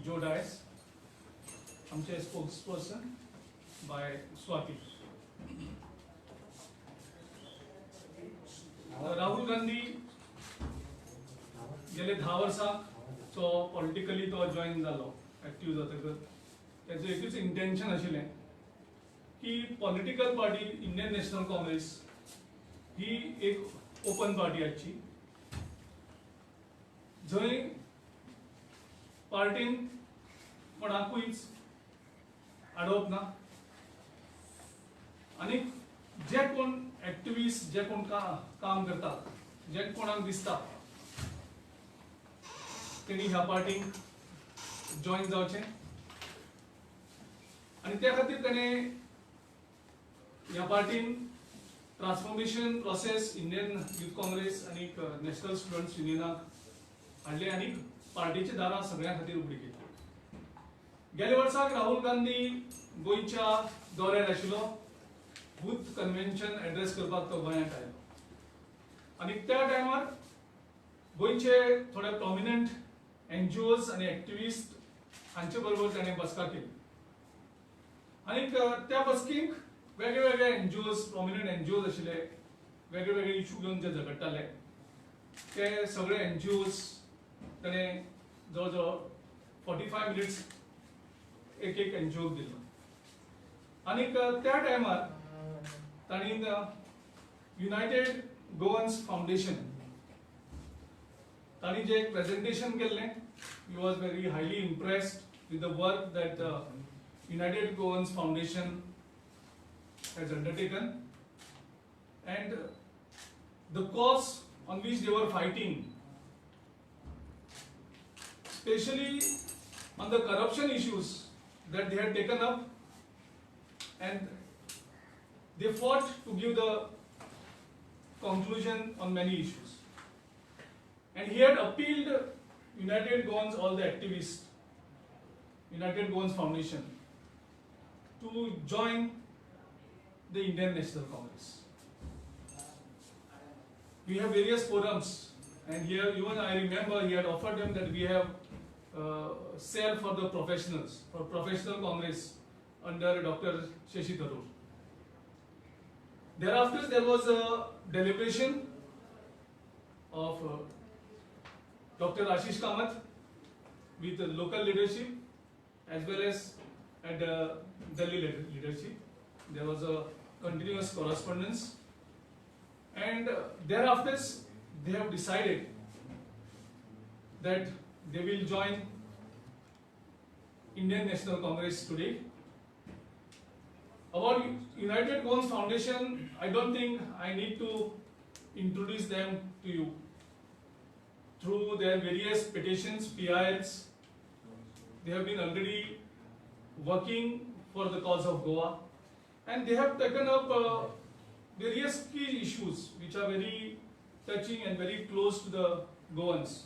जो डायस, आमचे spokes person by Swati. Rahul Gandhi गेले 10 वर्सां तो पॉलिटिकली तो जॉईन जालो, एक्टीव जातकच तेजो एकूच इंटेन्शन आशिल्लें की political party Indian National Congress ही एक ओपन पार्टी आसची, जंय पार्टीन कोणाकूच आडोवप ना आनी जे कोण एक्टिविस्ट, जे कोण काम करतात, जे कोणाक दिसता तेणी ह्या पार्टीक जॉईन जावचें. आनी त्या खातीर तेणें ह्या पार्टीन transformation process Indian Youth Congress आनी नॅशनल स्टुडंट्स युनियनाक हाडले आनी पार्टीची दारां सगळ्यां खातीर उगडी केली. गेल्या वर्साक राहुल गांधी गोंयच्या दौऱ्यार आशिल्लो. बूथ कन्व्हेन्शन एड्रेस करपाक तो गोंयांत आयलो आनी त्या टायमार गोंयचे थोडे प्रॉमिनंट एनजीओज आनी एक्टिविस्ट हांचे बरोबर ताणें बसका केली. आनीक त्या बसकेक वेगळे वेगळे एनजीओज, प्रॉमिनंट एनजीओज आशिल्ले, वेगळे वेगळे इशू घेवन जे झगडटाले ते सगळे एनजीओज ताणें जवळ जवळ 45 मिनिट्स एक एक एनजीओक दिलो. आनीक त्या टायमार तांणी युनायटेड गोवन्स फाउंडेशन तांणी जे एक प्रेझेंटेशन केल्लें, he was very highly impressed with the work that United Goans Foundation has undertaken and the cause on which they were fighting, especially on the corruption issues that they had taken up, and they fought to give the conclusion on many issues. And he had appealed United Goans, all the activists, United Goans Foundation, to join the Indian National Congress. We have various forums, and here even I remember he had offered them that we have cell for the professionals, for professional Congress under Dr. Shashi Tharoor. Thereafter, there was a deliberation of Dr. Ashish Kamath with the local leadership as well as at the Delhi leadership. There was a continuous correspondence, and thereafter they have decided that they will join Indian National Congress today. About United Goans Foundation, I don't think I need to introduce them to you. Through their various petitions, PILs, they have been already working for the cause of Goa, and they have taken up various key issues which are very touching and very close to the Goans,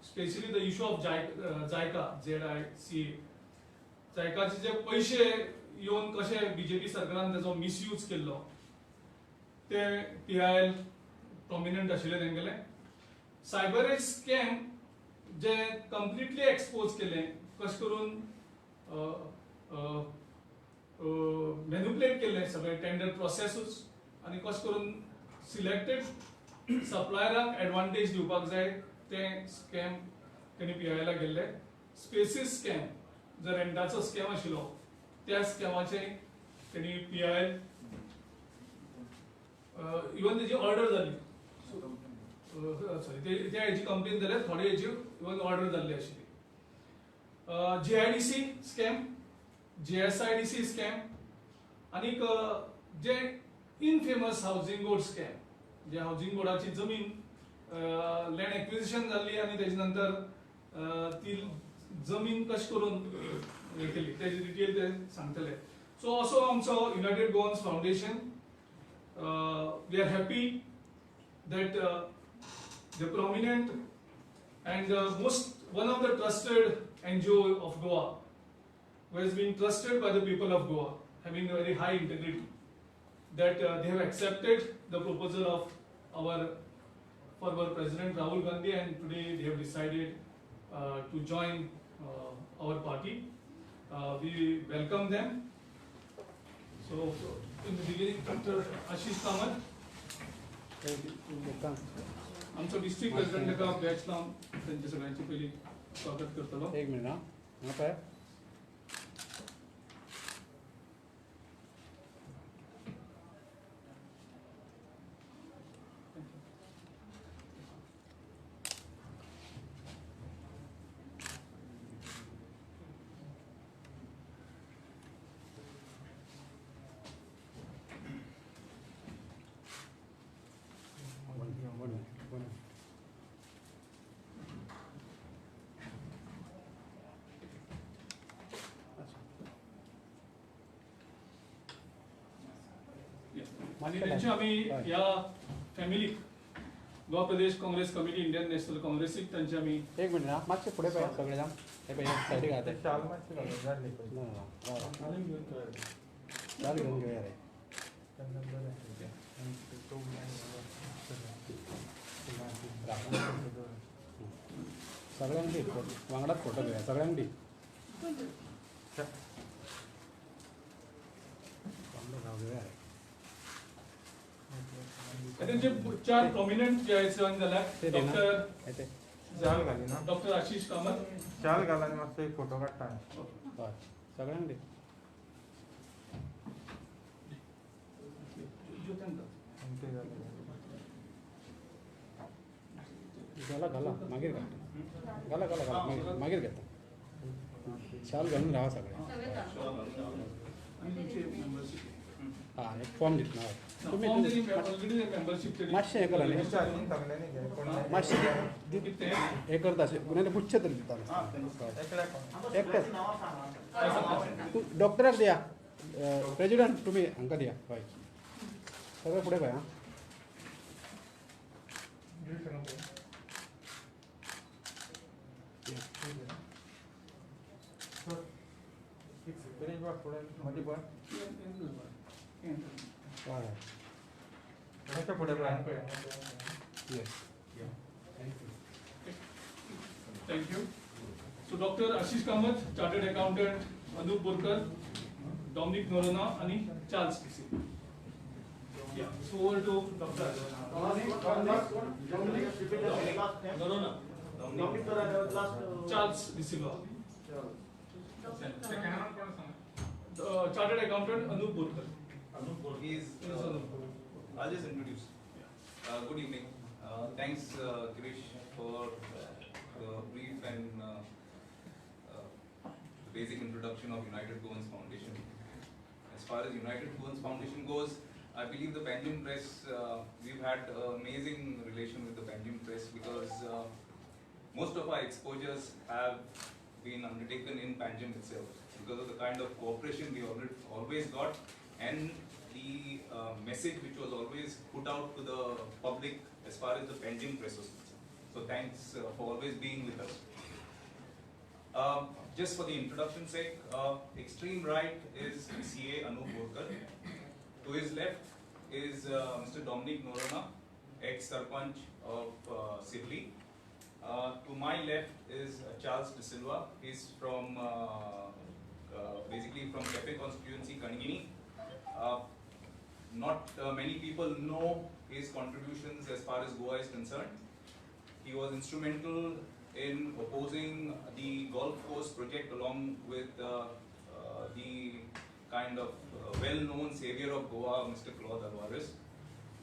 especially the issue of JICA, ZICA. जायकाचे जे पयशे येवन कशे BJP सरकारान तेजो misuse केल्लो ते PIL प्रोमिनंट आशिल्ले तेंगेले. Cyber scam जे completely expose केले, कशें करून मॅन्युपुलेट केल्ले सगळे टेंडर प्रोसेसूच आनी कशें करून सिलेक्टेड सप्लायरांक एडवांटेज दिवपाक जाय तें स्कॅम तेणी पीआयएला केल्ले. स्पेसीस स्कॅम जो रेंटाचो स्कॅम आशिल्लो त्या स्कॅमाचे तेणी पीआयएल, इवन तेजी ऑर्डर जाली, सॉरी, ते त्या हेजी कंप्लेन जाल्या, थोडे हेजी इवन ऑर्डर जाल्ली आशिल्ली. जीआयडीसी स्कॅम, जीएसआयडीसी स्कॅम आनीक जे इनफेमस हावजींग बोर्ड स्कॅम, जे हावजींग बोर्डाची जमीन लँड एक्विजिशन जाल्ली आनी तेजे नंतर ती जमीन कशें करून हे केली तेजी डिटेल ते सांगतले. सो असो आमचो United Goans foundation. We are happy that the prominent and the most one of the trusted NGO of Goa, who has been trusted by the people of Goa, having a very high integrity, that they have accepted the proposal of our former President Rahul Gandhi, and today they have decided to join our party. party. We welcome them. So in the beginning doctor Ashish Kamat आमचो district president ताका batch लावन तेंचे सगळ्यांचे पयलीं स्वागत करतलो. एक minute हा, हांगा पळय. One minute, one minute. आनी तेंचे आमी ह्या फॅमिलीक Goa Pradesh Congress committee Indian national काँग्रेसीक तांचे आमी एक मिनिट हा, मातशें फुडें पळय सगळे जाण. हे पळय सायडीक आहा ते. शाल मातशी घालून जाल्ली पळय. ना ना ना, शाल घेवन घेवया रे. तेन्ना बरें. सगळ्यांक दी फोटो, वांगडाच फोटो घेवया सगळ्यांक दी. वांगडा घेवया रे. तेंचे चार प्रोमिनंट जे जॉईन जाल्यार ते दिना. डॉक्टर हे ते. शाल घाली ना, डॉक्टर आशिष कामत. शाल घाल आनी मातसो एक फोटो काडटा. हय सगळ्यांक दी. आनी ते जालें. घाला घाला मागीर घालता. घाला घाला घाला मागीर मागीर घेता. शाल घालून रावा सगळे. आनी तुमची मेंबरशीप हा एक फॉर्म दितना हय. तुमी ऑलरेडी मेंबरशीप मातशें हें करा न्ही. शालीन सगळ्यांनी घे, कोण नाही. मातशें दी. कितें हें करता अशें नाल्यार गुच्छ तरी दिता. एकल्याक कोण? एकटेच तूं डॉक्टराक दिया. प्रेजिडंट तुमी हांकां दिया. हय सगळे फुडें पळय आं. दिवं शकना पळय. सर, एक ब्रेक बा फुडें मदीं पळय. हय हय. मातशें फुडें पळय. Yes. Thank you. So doctor Ashish Kamat, chartered accountant, Anup Borkar, Dominic Noronha आणि Charles D'Silva. Yeah, so over to Dr. Noronha, Charles D'Silva. Chartered accountant Anup Borkar. He's, Yes, Anup. I'll just introduce. Good evening. Thanks, Girish, for the brief and the basic introduction of United Goans Foundation. As far as United Goans Foundation goes, I believe the Panjim Press, we've had amazing relation with the Panjim Press because most of our exposures have been undertaken in Panjim itself because of the kind of cooperation we always got and the message which was always put out to the public as far as the Panjim Press was concerned. So thanks for always being with us. Just for the introduction sake, extreme right is CA Anup Borkar. To his left is Mr. Dominic Noronha, ex-Sarpanch of Sivli. To my left is Charles D'Silva. He's from basically from Kepe constituency, Kanigini. Not many people know his contributions as far as Goa is concerned. He was instrumental in opposing the golf course project along with the kind of well-known savior of Goa, Mr. Claude Alvares.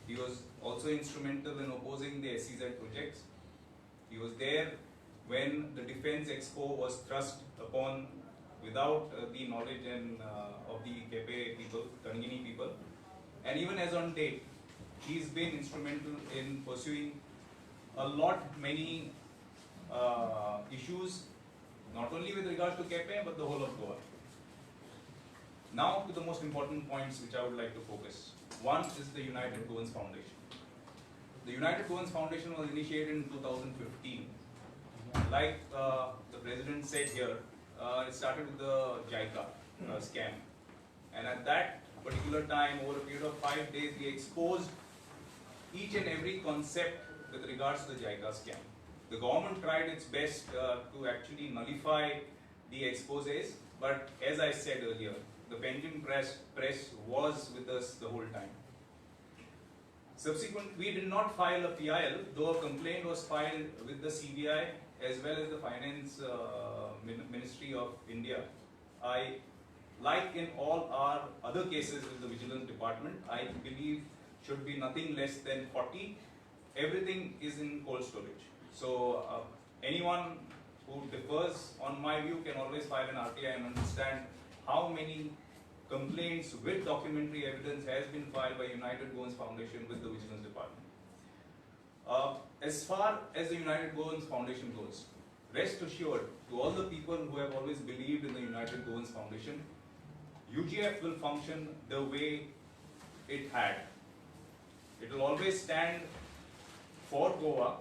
He was also instrumental in opposing the SEZ projects. He was there when the Defense Expo was thrust upon without the knowledge and of the Kepe people, Kanigini people. And even as on date, he's been instrumental in pursuing a lot many issues, not only with regards to Kepe, but the whole of Goa. Now to the most important points which I would like to focus. One is the United Goans Foundation. The United Goans Foundation was initiated in 2015. Like the president said here, it started with the JICA scam. And at that particular time, over a period of 5 days, we exposed each and every concept with regards to the JICA scam. The government tried its best to actually nullify the exposés, but as I said earlier, the Panjim press was with us the whole time. Subsequently, we did not file a PIL, though a complaint was filed with the CBI as well as the Finance Ministry of India. I, like in all our other cases with the Vigilance Department, I believe should be nothing less than 40. Everything is in cold storage. So anyone who differs on my view can always file an RTI and understand how many complaints with documentary evidence has been filed by United Goans Foundation with the Vigilance Department. As far as the United Goans Foundation goes, rest assured to all the people who have always believed in the United Goans Foundation, UGF will function the way it had. It will always stand for Goa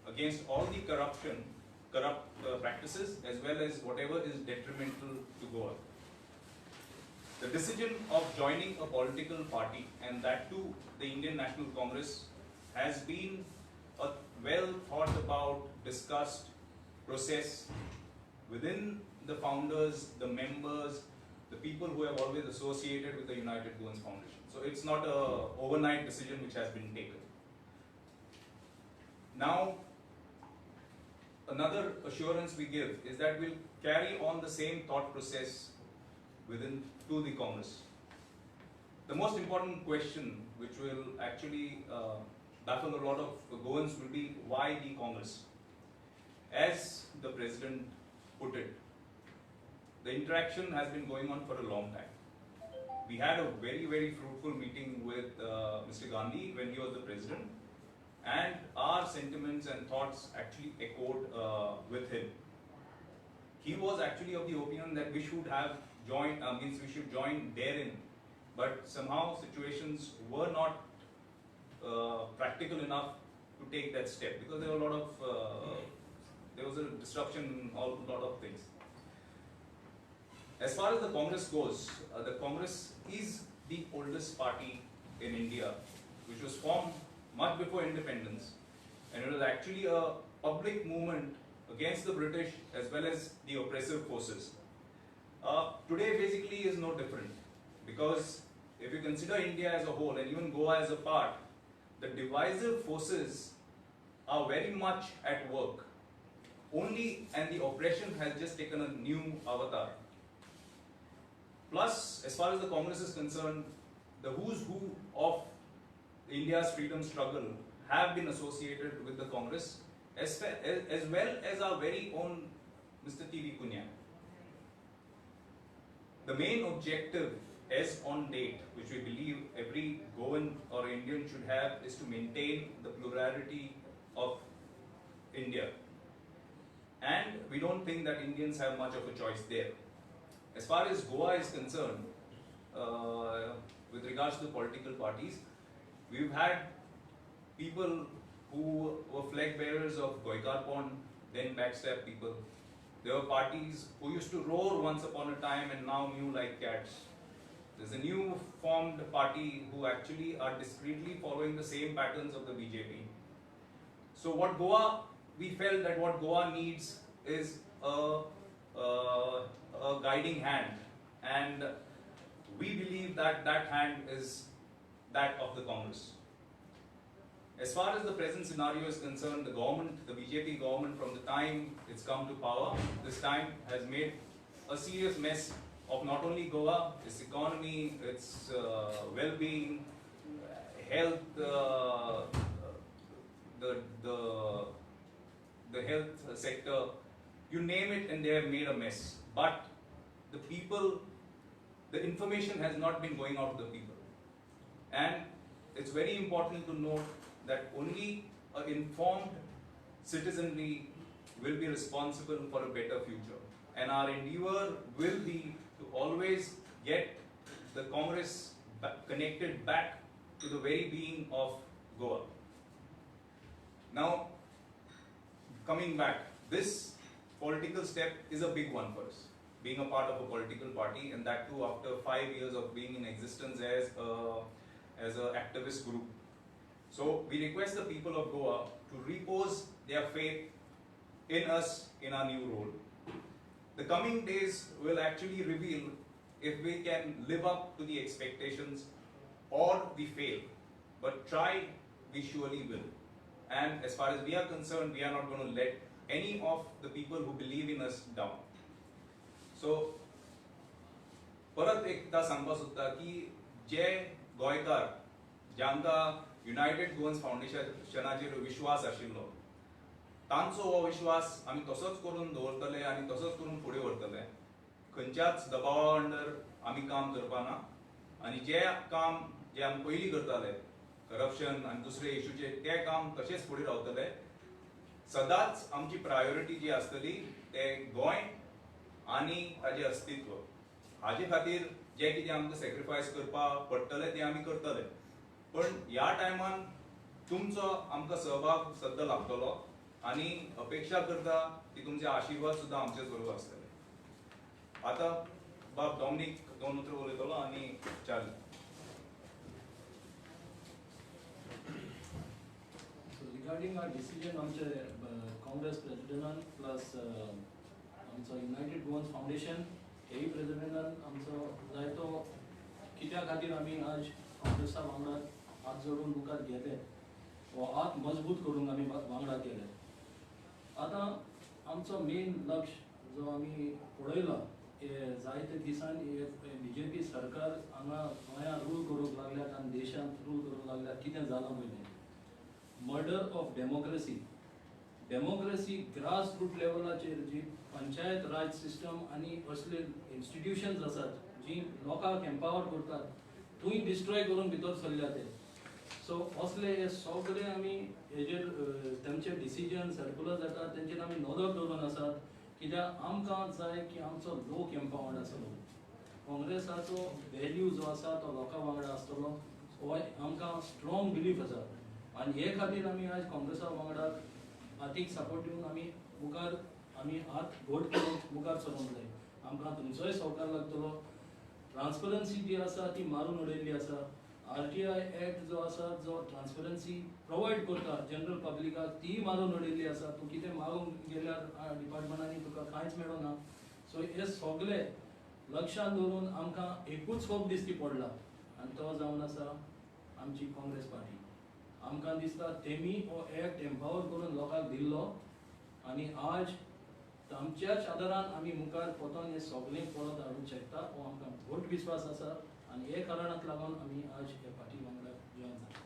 against all the corrupt practices as well as whatever is detrimental to Goa. The decision of joining a political party, and that too the Indian National Congress, has been a well thought about, discussed process within the founders, the members, the people who have always associated with the United Goans Foundation. So it's not an overnight decision which has been taken. Now, another assurance we give is that we'll carry on the same thought process within to the Congress. The most important question which will actually baffle a lot of Goans will be, why the Congress? As the President put it, the interaction has been going on for a long time. We had a very, very fruitful meeting with Mr. Gandhi when he was the President, and our sentiments and thoughts actually echoed with him. He was actually of the opinion that we should have joined, means we should join therein, but somehow situations were not practical enough to take that step, because there were a lot of there was a disruption in a lot of things. As far as the Congress goes, the Congress is the oldest party in India, which was formed much before independence, and it was actually a public movement against the British as well as the oppressive forces. Today basically is no different, because if you consider India as a whole and even Goa as a part, the divisive forces are very much at work. Only, and the oppression has just taken a new avatar. Plus, as far as the Congress is concerned, the who's who of India's freedom struggle have been associated with the Congress, as well as our very own Mr. T.V. Cunha. The main objective as on date, which we believe every Goan or Indian should have, is to maintain the plurality of India. And we don't think that Indians have much of a choice there. As far as Goa is concerned, with regards to the political parties, we've had people who were flag bearers of Goikarpon, then backstab people. There were parties who used to roar once upon a time and now mew like cats. There's a new formed party who actually are discreetly following the same patterns of the BJP. So what Goa, we felt that what Goa needs is a guiding hand, and we believe that that hand is that of the Congress. As far as the present scenario is concerned, the government, the BJP government, from the time it's come to power, this time has made a serious mess of not only Goa, its economy, its well-being, health, the health sector, you name it, and they have made a mess. But the people, the information has not been going out to the people. And it's very important to note that only an informed citizenry will be responsible for a better future. And our endeavor will be to always get the Congress connected back to the very being of Goa. Now, coming back, this political step is a big one for us, being a part of a political party, and that too after 5 years of being in existence as an activist group. So we request the people of Goa to repose their faith in us in our new role. The coming days will actually reveal if we can live up to the expectations or we fail. But try, we surely will. And as far as we are concerned, we are not going to let any of the people who believe in us down. So, परत एकदा सांगपाक सोदता की जे गोंयकार जांकां United Goans फावंडेशनाचेर विश्वास आशिल्लो तांचो हो विश्वास आमी तसोच करून दवरतले आनी तसोच करून फुडें व्हरतले. खंयच्याच दबावा अंडर आमी काम करपाना आनी जे काम जे आमी पयलीं करताले करप्शन आनी दुसरे इशूचे ते काम तशेंच फुडें रावतले. सदांच आमची प्रायोरिटी जी आसतली ते गोंय आनी ताजें अस्तित्व. हाजे खातीर जे कितें आमकां सॅक्रिफायस करपाक पडटलें तें आमी करतले, पण ह्या टायमान तुमचो आमकां सहभाग सद्दां लागतलो आनी अपेक्षा करता की तुमचे आशिर्वाद सुद्दां आमचेच बरोबर आसतले. आतां बाब डॉमनीक दोन उतरां उलयतलो आनी Charlie. So regarding our decision आमचे काँग्रेस प्रेसिडेंटान प्लस आमचो युनायटेड गोवन्स फावंडेशन हेय प्रेसिडेंटान आमचो जायतो कित्या खातीर आमी आज काँग्रेसा वांगडा हात जोडून मुखार गेले हो हात मजबूत करूंक आमी वांगडा गेले. आतां आमचो मेन लक्ष जो आमी पळयला हे जायते दिसान हे बीजेपी सरकार हांगा गोंयांत रूल करूंक लागल्यात आनी देशांत रूल करूंक लागल्यात. कितें जालां पयलें murder of democracy. Democracy grass root लेवलाचेर जी पंचायत राज सिस्टम आनी असले इन्स्टिट्युशन्स आसात जी लोकांक एम्पावर करतात थंय डिस्ट्रॉय करून भितर सरल्या ते. सो असले हे सगळे आमी हेजेर तेमचे डिसिजन सर्कुलर जाता तेंचेर आमी नदर दवरून आसात कित्याक आमकां जाय की आमचो लोक एम्पावर्ड आसतलो. काँग्रेसाचो वेल्यू जो आसा तो लोकां वांगडा आसतलो हो आमकां स्ट्रॉंग बिलीफ आसा आनी हे खातीर आमी आयज काँग्रेसा वांगडा हातीक सपोर्ट दिवन आमी मुखार आमी हात घट करून मुखार सरूंक जाय. आमकां तुमचोय सहकार लागतलो. ट्रान्सपरन्सी जी आसा ती मारून उडयल्ली आसा. RTI act जो आसा जो ट्रान्सपरन्सी प्रोवायड करता जनरल पब्लिकाक ती मारून उडयल्ली आसा. तूं कितें मागूंक गेल्यार डिपार्टमेंटांनी तुका कांयच मेळना. सो हे सगळे लक्षांत दवरून आमकां एकूच होप दिश्टी पडला आनी तो जावन आसा आमची काँग्रेस पार्टी. आमकां दिसता तेमी हो एक्ट एम्पावर करून लोकांक दिल्लो आनी आज आमच्याच आदारान आमी मुखार पोतोन हे सगळें परत हाडूंक शकता हो आमकां घट विस्वास आसा आनी हे कारणाक लागून आमी आज हे पार्टी वांगडा जॉयन जाता.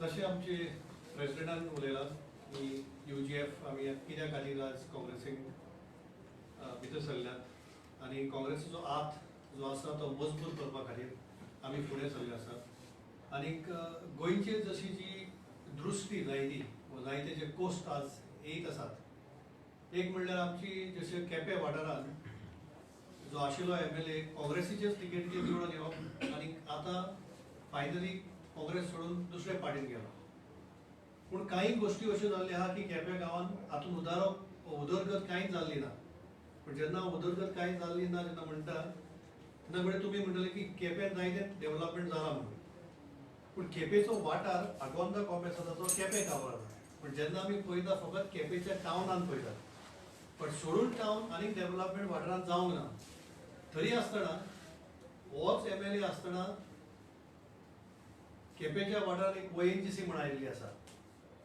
तशें आमचे प्रेसिडेंटान उलयलां की UGF आमी कित्या खातीर आज काँग्रेसीक भितर सरल्यात आनी काँग्रेसीचो हात जो आसा तो मजबूत करपा खातीर आमी फुडें सरले आसात. आनीक गोंयचेर जशी जी दृश्टी जायती जायते जे कोस्ट आज येयत आसात, एक म्हणल्यार आमची जशें केपें वाठारांत जो आशिल्लो MLA काँग्रेसीचेच तिकेटीचेर निवडून येवप आनी आतां फायनली काँग्रेस सोडून दुसरे पार्टीन गेलो. पूण कांय गोश्टी अश्यो जाल्ल्यो आहा की केपें गांवांत हातूंत उदारप उदरगत कांयच जाल्ली ना. पूण जेन्ना उदरगत कांय जाल्ली ना जेन्ना म्हणटा तेन्ना म्हणजे तुमी म्हणटले की केपें जायतें डेवलपमेंट जालां म्हणून. पूण केपेचो वाठार आगोंदा कॉम्प्लेक्स आसा तो केपें गांवार आसा. पूण जेन्ना आमी पळयता फकत केपेच्या टावनान पळयतात, पण सोडून टावन आनी डेवलपमेंट वाठारांत जावंक ना. तरी आसतना होच MLA आसतना केपेंच्या वाठारांत एक ONGC म्हण आयिल्ली आसा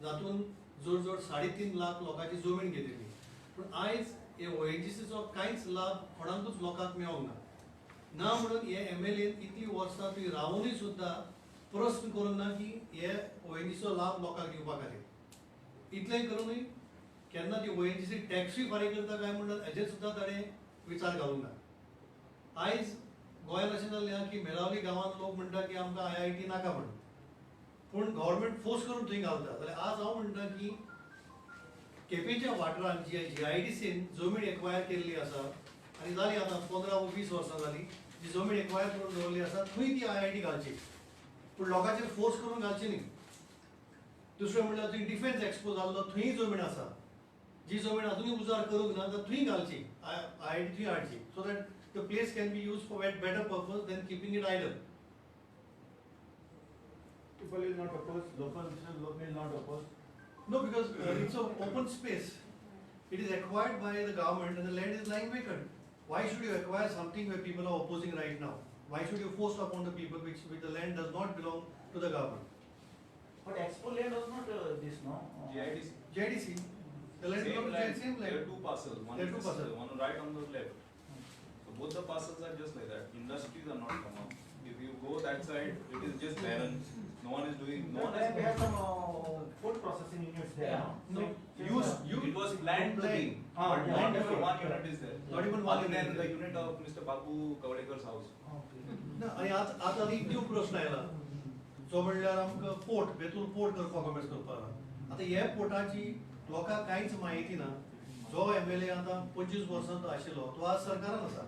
जातून जवळ जवळ 3.5 लाख लोकांची जमीन घेतिल्ली. पूण आयज हे ONGCचो कांयच लाभ कोणाकूच लोकांक मेळोंक ना. ना म्हणून हे MLA इतली वर्सां थंय रावूनय सुद्दां प्रस्न करूंक ना की हे ONGCचो लाभ लोकांक दिवपा खातीर. इतलें करूनय केन्ना ती ONGC टॅक्सूय फारीक करता काय म्हणून हेजेर सुद्दां ताणें विचार घालूंक ना. आयज गोंयांत अशें जाल्लें आहा की मेलावली गांवांत लोक म्हणटा की आमकां IIT नाका म्हणून, पूण गव्हर्मेंट फोर्स करून थंय घालता. जाल्यार आज हांव म्हणटा की केपेंच्या वाठारांत जी GIDCन जमीन एक्वायर केल्ली आसा आनी जाली आतां 15 वा 20 वर्सां जाली जी जमीन एक्वायर करून दवरली आसा थंय ती IIT घालची, पूण लोकांचेर फोर्स करून घालची न्ही. दुसरें म्हणल्यार थंय डिफेन्स एक्सपो जाल्लो थंय जमीन आसा जी जमीन अजुनूय उजार करूंक ना जाल्यार थंय घालची IIT थंय हाडची, so that the place can be used for better purpose than keeping it idle. People will not oppose, local will not oppose. No, because it's an open space. It is acquired by the government and the land is lying vacant. Why should you acquire something where people are opposing right now? Why should you force upon the people which the land does not belong to the government? But Expo land was not this, no? GIDC. JDC, the land Same belongs to land. the same There are land. two parcels. One There are is two this, parcels. one right on the left. So both the parcels are just like that. Industries are not come up. If you go that side, it is just barren. No one is doing. No one There we has. have some food processing units there. Yeah. No? No, So you It was planned to be, Ah, but yeah. not even one unit is there. Not even one Other unit than is the there. unit of Mr. Babu Kavalekar's house. Okay. ना आनी आतां आतां एक new प्रश्न आयला जो म्हणल्यार आमकां पोर्ट बेतूल पोर्ट करपाक कॉमेंट्स करपाक आतां हे पोर्टाची लोकांक कांयच म्हायती ना. जो एमएलए आतां 25 वर्सां तो आशिल्लो तो आज सरकारान आसा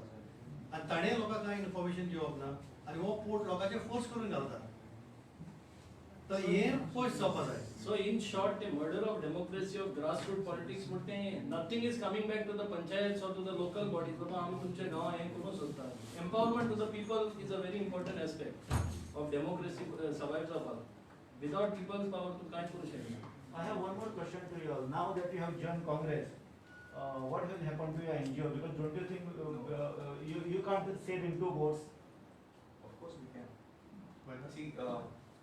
आनी ताणें लोकांक कांय इन्फॉर्मेशन दिवप ना आनी हो पोर्ट लोकांचेर फोर्स करून घालता. तर हें पयस जावपा जाय. So in short, the murder of democracy of grassroots politics म्हणटे nothing is coming back to the panchayats or to the local bodies. बाबा आमी तुमच्या गांवां हें करूंक सोदता. Empowerment to the people is a very important aspect of democracy survive जावपाक. Without people's power तूं कांयच करूंक शकना. I have one more question to you all. Now that you have joined Congress, what will happen to your NGO? Because don't you think you can't save in two boats? Of course we can. Why not? See,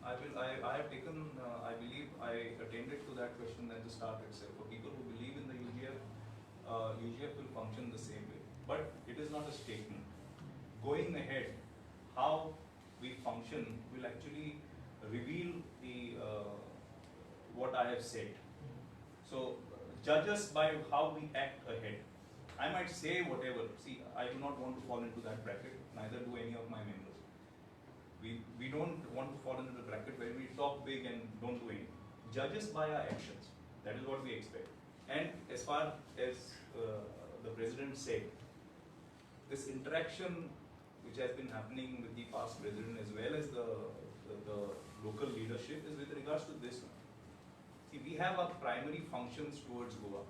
I have taken, I believe I attended to that question at the start itself. For people who believe in the UGF, UGF will function the same way. But it is not a statement. Going ahead, how we function will actually reveal the what I have said. So judge us by how we act ahead. I might say whatever. See, I do not want to fall into that bracket, neither do any of my members. We don't want to fall into the bracket where we talk big and don't do anything. Judge us by our actions. That is what we expect. And as far as the president said, this interaction which has been happening with the past president as well as the local leadership is with regards to this one. See, we have our primary functions towards Goa.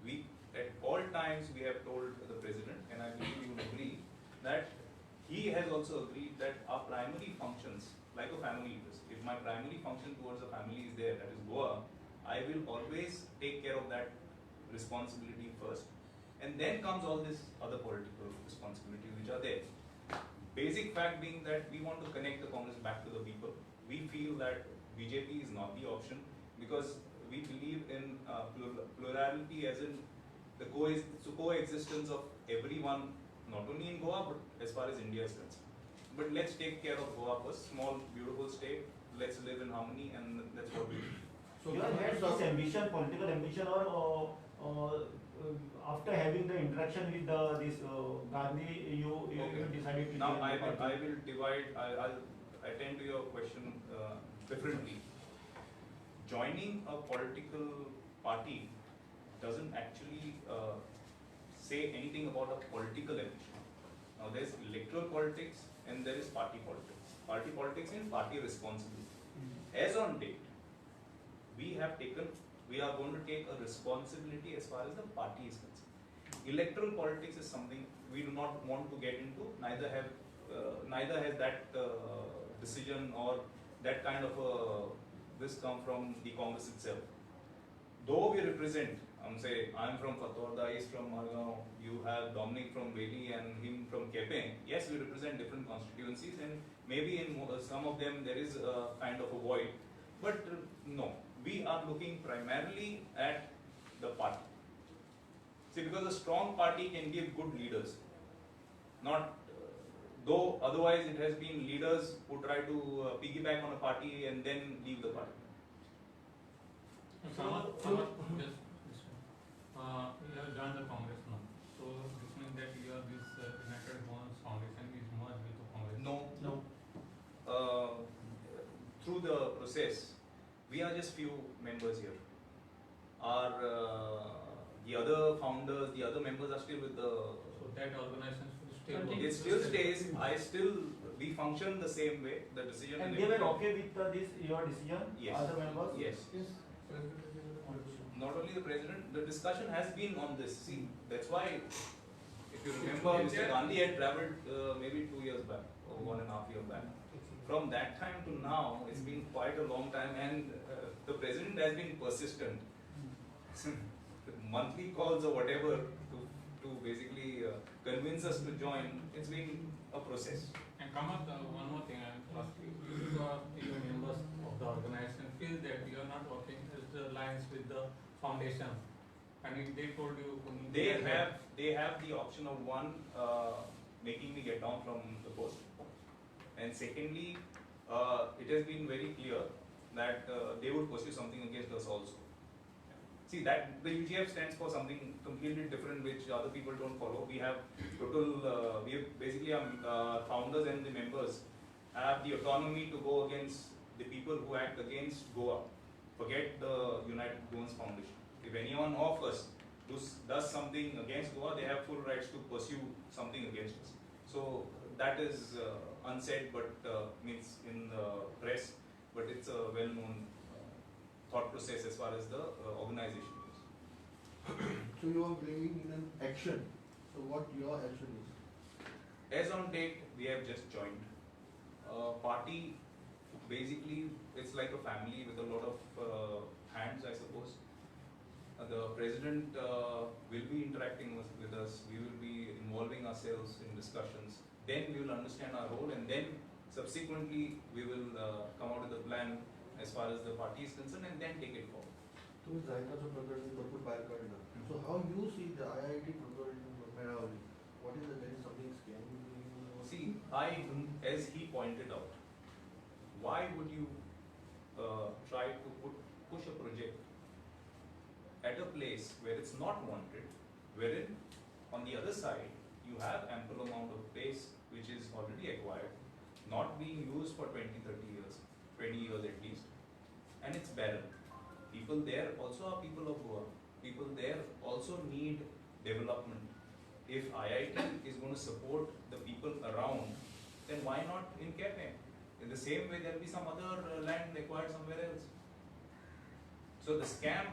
We, at all times, we have told the president, and I believe you will agree, that he has also agreed that our primary functions, like a family is, if my primary function towards a family is there, that is Goa, I will always take care of that responsibility first. And then comes all this other political responsibilities which are there. Basic fact being that we want to connect the Congress back to the people. We feel that BJP is not the option because we believe in plurality, as in the coexistence of everyone, not only in Goa but as far as India is concerned. But let's take care of Goa first, small, beautiful state. Let's live in harmony, and that's what we do. So you have had this ambition, political ambition, or after having the interaction with this Gandhi, you Okay. decided to Now join the party? I will divide. I'll attend to your question differently. Joining a political party doesn't actually say anything about a political ambition. Now there's electoral politics and there is party politics. Party politics and party responsibility. As on date, we are going to take a responsibility as far as the party is concerned. Electoral politics is something we do not want to get into, neither has that decision or that kind of a, this come from the Congress itself. Though we represent, I'm say I'm from Fatorda, he's from Margao, you have Dominic from Veli and him from Quepem. Yes, we represent different constituencies and maybe in some of them there is a kind of a void, but no, we are looking primarily at the party. See, because a strong party can give good leaders, not though otherwise it has been leaders who try to piggyback on a party and then leave the party. So, yes. You have joined the Congress now. So this means that you are this United Goans Foundation is merged with the Congress. No. No. Through the process, we are just few members here. The other founders, the other members are still with the. So that organization should still Continue. work. It still stays. We function the same way. The decision. And and they were everything. okay with this your decision? Yes. Other members? Yes. Yes. Not only the president, the discussion has been on this. See, that's why, if you remember, Mr. Gandhi had travelled maybe 2 years back or 1.5 year back. From that time to now, it's been quite a long time, and The president has been persistent. Monthly calls or whatever to basically convince us to join. It's been a process. And Kamath, one more thing I want to ask you. If your members of the organization feel that you are not working as the alliance with the foundation, and if they told you, They have the option of one, making me get down from the post, and secondly, it has been very clear that they would pursue something against us also. See, that the UGF stands for something completely different which other people don't follow. We have total, we have basically our founders and the members have the autonomy to go against the people who act against Goa. Forget the United Goans Foundation. If anyone of us does something against Goa, they have full rights to pursue something against us. So that is unsaid, but means in the press, but it's a well-known thought process as far as the organization goes. So you are believing in an action. So what your action is? As on date, we have just joined. Party, basically, it's like a family with a lot of hands, I suppose. The president will be interacting with us. We will be involving ourselves in discussions. Then we will understand our role, and then subsequently we will come out with a plan as far as the party is concerned, and then take it forward. तुम्ही जायकाचं प्रकरण भरपूर भायर काडला. So how you see the IIT प्रकरण Melauli? What is there is something scam? See, as he pointed out, why would you try to push a project at a place where it's not wanted, wherein on the other side you have ample amount of space which is already acquired, not being used for 20, 30 years, 20 years at least, and it's barren. People there also are people of Goa. People there also need development. If IIT is going to support the people around, then why not in Quepem? In the same way, there will be some other land acquired somewhere else. So the scam,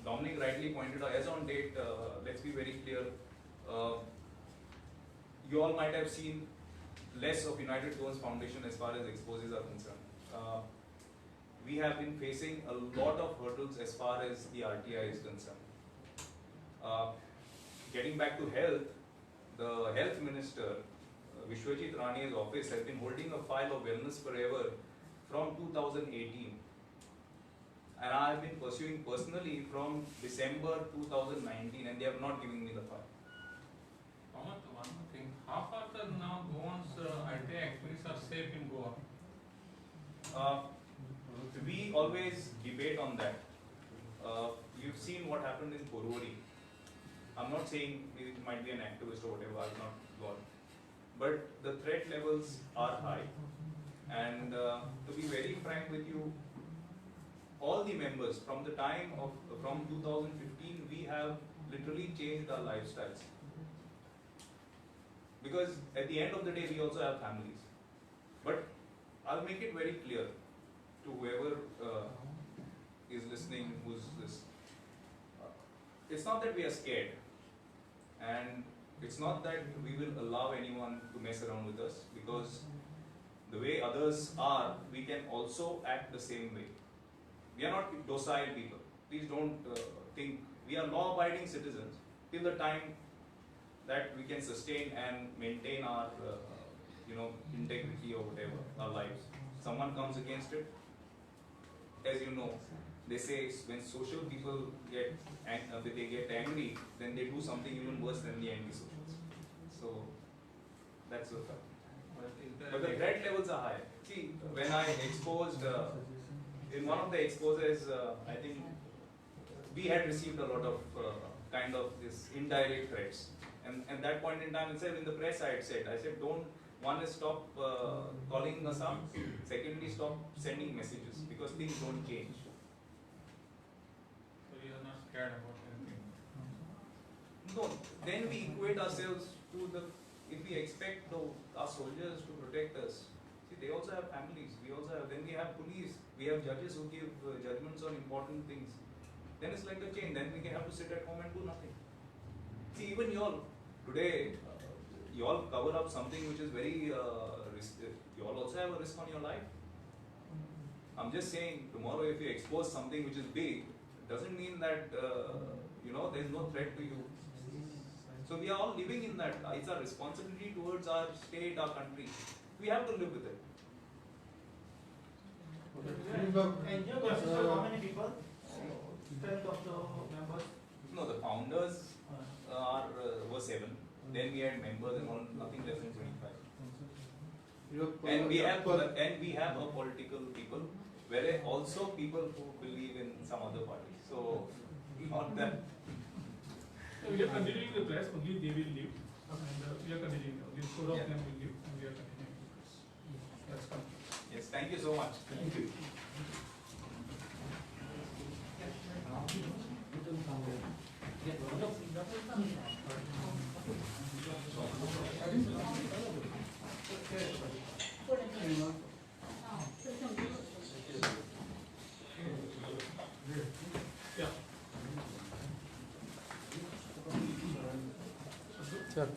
Dominic rightly pointed out, as on date, let's be very clear, you all might have seen less of United Goans Foundation as far as exposes are concerned. We have been facing a lot of hurdles as far as the RTI is concerned. Getting back to health, the health minister, Vishwajit Rane's office has been holding a file of Wellness Forever from 2018. And I have been pursuing personally from December 2019, and they have not given me the file. Kamath, one more thing. How far the now Goans RTI activities are safe in Goa? We always debate on that. You've seen what happened in Porvorim. I'm not saying it might be an activist or whatever, I've not gone. But the threat levels are high. And to be very frank with you, all the members from the time of, from 2015, we have literally changed our lifestyles. Because at the end of the day, we also have families. But I'll make it very clear to whoever is listening, who's this. It's not that we are scared, and it's not that we will allow anyone to mess around with us, because the way others are, we can also act the same way. We are not docile people. Please don't think we are law-abiding citizens till the time that we can sustain and maintain our integrity or whatever, our lives. Someone comes against it, as you know, they say when social people get they get angry, then they do something even worse than the anti-socials. So that's the fact. But the threat levels are high. See, when I exposed, in one of the exposes, I think we had received a lot of kind of this indirect threats. And at that point in time itself, in the press, I said, don't, one is stop calling us up, secondly, stop sending messages, because things don't change. So you are not scared about anything? No, then we equate ourselves to the, if we expect our soldiers to protect us, see, they also have families, we also have, then we have police, we have judges who give judgments on important things. Then it's like a chain, then we can have to sit at home and do nothing. See, even y'all, today, y'all cover up something which is very risk. Y'all also have a risk on your life. I'm just saying, tomorrow if you expose something which is big, doesn't mean that there is no threat to you. So we are all living in that. It's our responsibility towards our state, our country. We have to live with it. NGO consists of how many people? Strength of the members? No, the founders are were 7. Then we had members and all, nothing less than 25. And we have a political people, where also people who believe in some other party. So not that. So we are continuing the press. Only they will leave, and we are continuing. Only 4 of them will leave, and we are continuing the press. That's complete. Yes, thank you so much. Thank you. Yeah. Sir.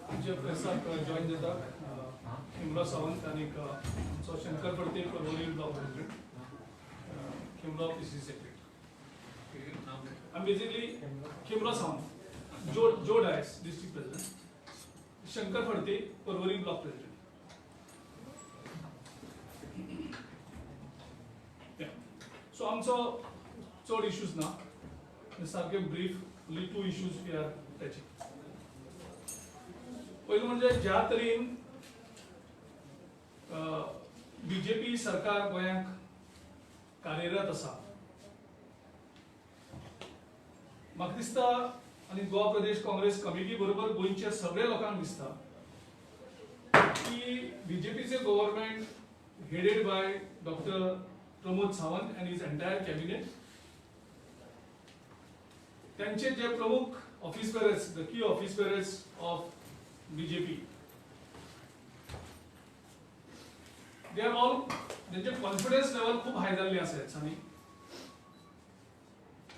आमच्या प्रेसाक join जाता खेमलो सावंत आनी आमचो Shankar Phadte, Porvorim block president, Khemlo PCC secretary. आमी basically Khemlo Sawant, Joe Dias district president, Shankar Phadte Porvorim block president. So आमचो चड issues ना, सारके brief, only 2 issues we are touching. पयलीं म्हणजे ज्या तरेन बीजेपी सरकार गोंयांक कार्यरत आसा, म्हाका दिसता आनी गोवा प्रदेश काँग्रेस कमिटी बरोबर गोंयच्या सगळ्या लोकांक दिसता की बीजेपीचे government headed by doctor Pramod Sawant and his entire cabinet, त्यांचे जे प्रमुख office bearers, the key office bearers of BJP, they are all, त्यांचे कॉन्फिडन्स लेवल खूप हाय जाल्ली आसा ह्या दिसांनी.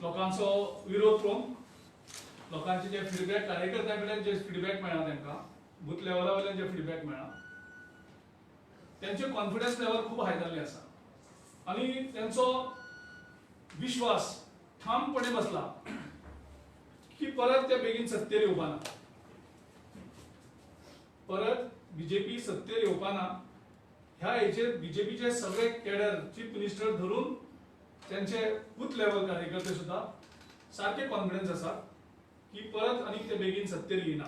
लोकांचो विरोध पळोवन, लोकांचे जे फिडबॅक, कार्यकर्त्यां कडल्यान जे फिडबॅक मेळ्ळा तांकां, बूथ लेवला वयल्यान जे फिडबॅक मेळ्ळा, त्यांचे कॉन्फिडन्स लेवल खूप हाय जाल्ली आसा आनी त्यांचो विश्वास ठामपणे बसला की परत ते बेगीन सत्तेर येवपा ना, परत बीजेपी सत्तेर येवपा ना. ह्या हेचेर बीजेपीचे सगळे कॅडर, चीफ मिनिस्टर धरून त्यांचे बूथ लेवल कार्यकर्ते सुद्धा सारखे कॉन्फिडन्स आसा की परत आनी ते बेगीन सत्तेर येयना.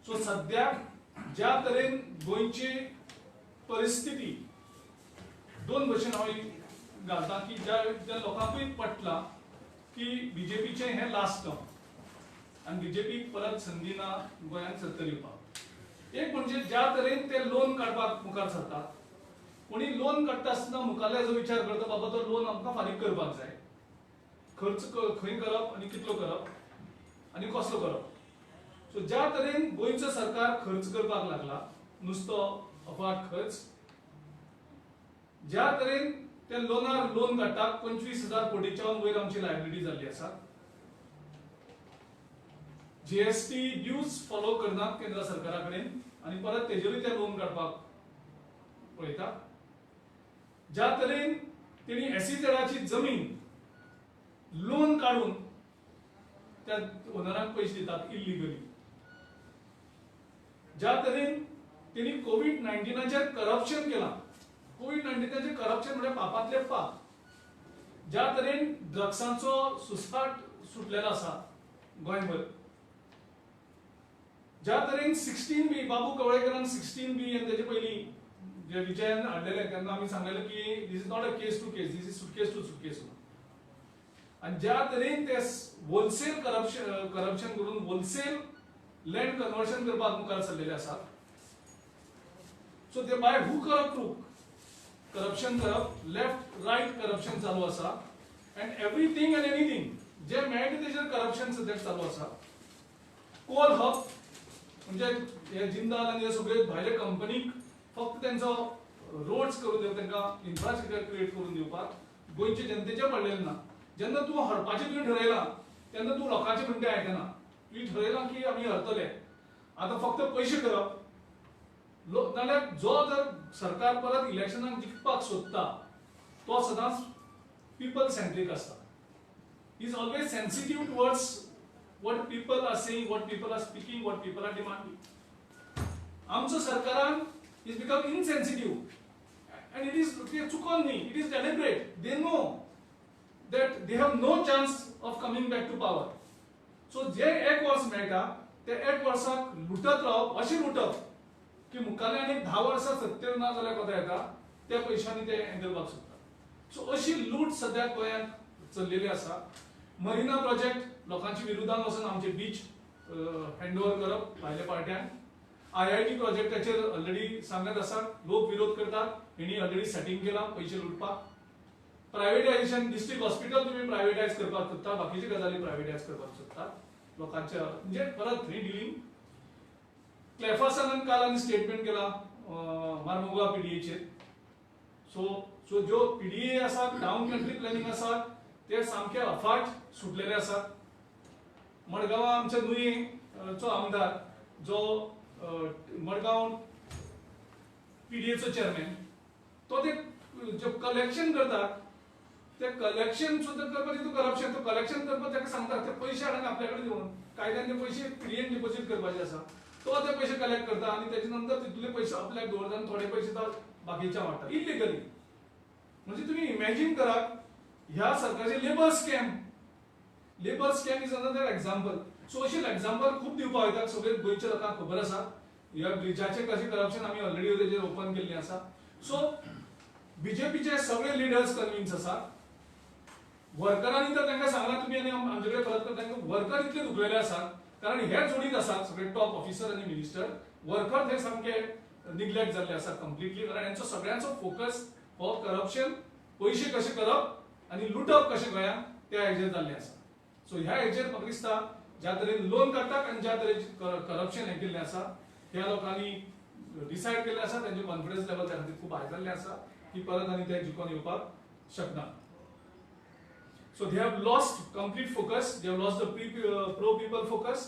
सो सद्याक ज्या तरेन गोंयची परिस्थिती दोन भशेन हांव घालता की ज्या ज्या लोकांकूय पटला की बीजेपीचें हें लास्ट टर्म आनी बीजेपीक परत संदी ना गोंयांत सत्तेर येवपाक. एक म्हणजे ज्या तरेन ते लोन काडपाक मुखार सरतात, कोणी लोन काडटा आसतना मुखारले जो विचार करता, बाबा तो लोन आमकां फारीक करपाक जाय, खर्च खंय करप आनी कितलो करप आनी कसलो करप. सो ज्या तरेन गोंयचो सरकार खर्च करपाक लागला, नुस्तो अफाट खर्च, ज्या तरेन ते लोनार लोन काडटा, 25,000 कोटीच्या वयर आमची लायबिलिटी जाल्ली आसा. जीएसटी ड्यूज फॉलो करनात केंद्र सरकारा कडेन आनी परत तेजेरूय ते लोन काडपाक पळयता. ज्या तरेन तेणी एसईझेडाची जमीन लोन काडून त्या ओनरांक पयशे दितात इल्लिगली, ज्या तरेन तेणी कोवीड-19चेर करप्शन केलां, कोवीड-19चेर करप्शन म्हणजे पापांतले पाप, ज्या तरेन ड्रग्सांचो सुसाट सुटलेलो आसा गोंयभर, ज्या तरेन 16B बाबू कवळेकरान 16B आनी तेजे पयलीं जे विजयान हाडलेले तेन्ना आमी सांगलेले की this is not a case to case, this is suitcase to suitcase. आनी ज्या तरेन ते होलसेल करप्शन करून होलसेल लँड कन्वर्शन करपाक मुखार सरलेले आसात. सो ते by hook or crook corruption करप, लेफ्ट रायट करप्शन चालू आसा एंड एवरीथींग एंड एनीथींग जे मेळटा तेजेर करप्शन सद्याक चालू आसा. कोल हब म्हणजे हे जिंदाल आनी हे सगळे भायले कंपनीक फक्त तेंचो रोड्स करून दिवप, तांकां इन्फ्रास्ट्रक्चर क्रिएट करून दिवपाक गोंयचे जनतेचें पडलेलें ना. जेन्ना तूं हरपाचें तुवें ठरयलां तेन्ना तूं लोकांचें म्हणटा आयकना. तुवें ठरयलां की आमी हरतले, आतां फक्त पयशे करप. नाल्यार जो जर सरकार परत इलेक्शनाक जिखपाक सोदता तो सदांच पिपल सेंट्रीक आसता. Is always sensitive towards what people are saying, what people are speaking, what people are demanding. आमचो सरकारान is become insensitive and it is ते चुकोन न्ही, it is deliberate. They know that they have no chance of coming back to power. So जे एक वर्स मेळटा ते एक वर्साक लुटत रावप, अशें लुटप की मुखाल्ले आनी 10 वर्सां सत्तेर ना जाल्यार कोता येता त्या पयशांनी ते हें करपाक सोदता. सो अशी लूट सद्याक गोंयांत चल्लेली आसा. मरिना प्रोजेक्ट लोकांच्या विरोधान वचून आमचे बीच हँड ओवर करप भायल्या पार्ट्यांक. आयआयटी प्रोजेक्टाचेर ऑलरेडी सांगत आसा, लोक विरोध करतात, हेणी ऑलरेडी सेटींग केलां पयशे लुटपाक. प्रायवेटायझेशन, डिस्ट्रिक्ट हॉस्पिटल तुम्ही प्रायवेटायज करपाक सोदता, बाकीचे गजाली प्रायवेटायज करपाक सोदता लोकांच्या, म्हणजे परत थंय डिलींग. क्लेफासानान काल आनी स्टेटमेंट केला मार्मोगा पीडीएचेर. सो सो ज्यो पीडीए आसा, टावन कंट्री प्लॅनिंग आसा, ते सामके अफाट सुटलेले आसात. मडगांवां आमच्या नुयेंचो आमदार जो मडगांव पीडीएचो चेअरमॅन, तो ते जे कलेक्शन करता ते कलेक्शन सुद्दां करपाक तितून करप्शन. तो कलेक्शन करपाक ताका सांगता ते पयशे हाडून आपल्या कडेन दिवन कायद्यान ते पयशे पीडीएन डिपॉझीट करपाचे आसा, तो ते पयशे कलेक्ट करता आनी तेजे नंतर तितले पयशे आपल्याक दवरता आनी थोडे पयशे तो बाकीच्या वांट्टा इलिगली. म्हणजे तुम्ही इमॅजीन करात ह्या सरकारचे labour scam. Labour scam is another example. So अशें एग्जाम्पल खूब दिवपाक वयता, सगळे गोंयच्या लोकांक खबर आसा. ह्या ब्रिजाचें कशें करप्शन आमी ऑलरेडी तेजेर ओपन केल्लें आसा. सो बीजेपीचे सगळे लिडर्स कन्विन्स आसा. वर्करांनी तर तांकां सांगलां तुमी आनी आमचे कडेन परत कर. तांकां वर्कर इतले दुखलेले आसात कारण हे जोडीत आसात सगळे टॉप ऑफिसर आनी मिनिस्टर. वर्कर ते सामके निग्लेक्ट जाल्ले आसात कंप्लिटली, कारण हेंचो सगळ्यांचो फोकस हो करप्शन, पयशे कशे करप आनी लुटप कशें गोंयांत त्या हेजेर जाल्लें आसा. सो ह्या हेजेर म्हाका दिसता ज्या तरेन लोन काडटात आनी ज्या तरेन करप्शन हें केल्लें आसा, ह्या लोकांनी डिसायड केल्लें आसा, तेंचे कॉन्फिडन्स लेवल त्या खातीर खूब हाय जाल्लें आसा की परत आनी ते जिखोन येवपाक शकना. So they have lost complete focus, they have lost the pro people focus,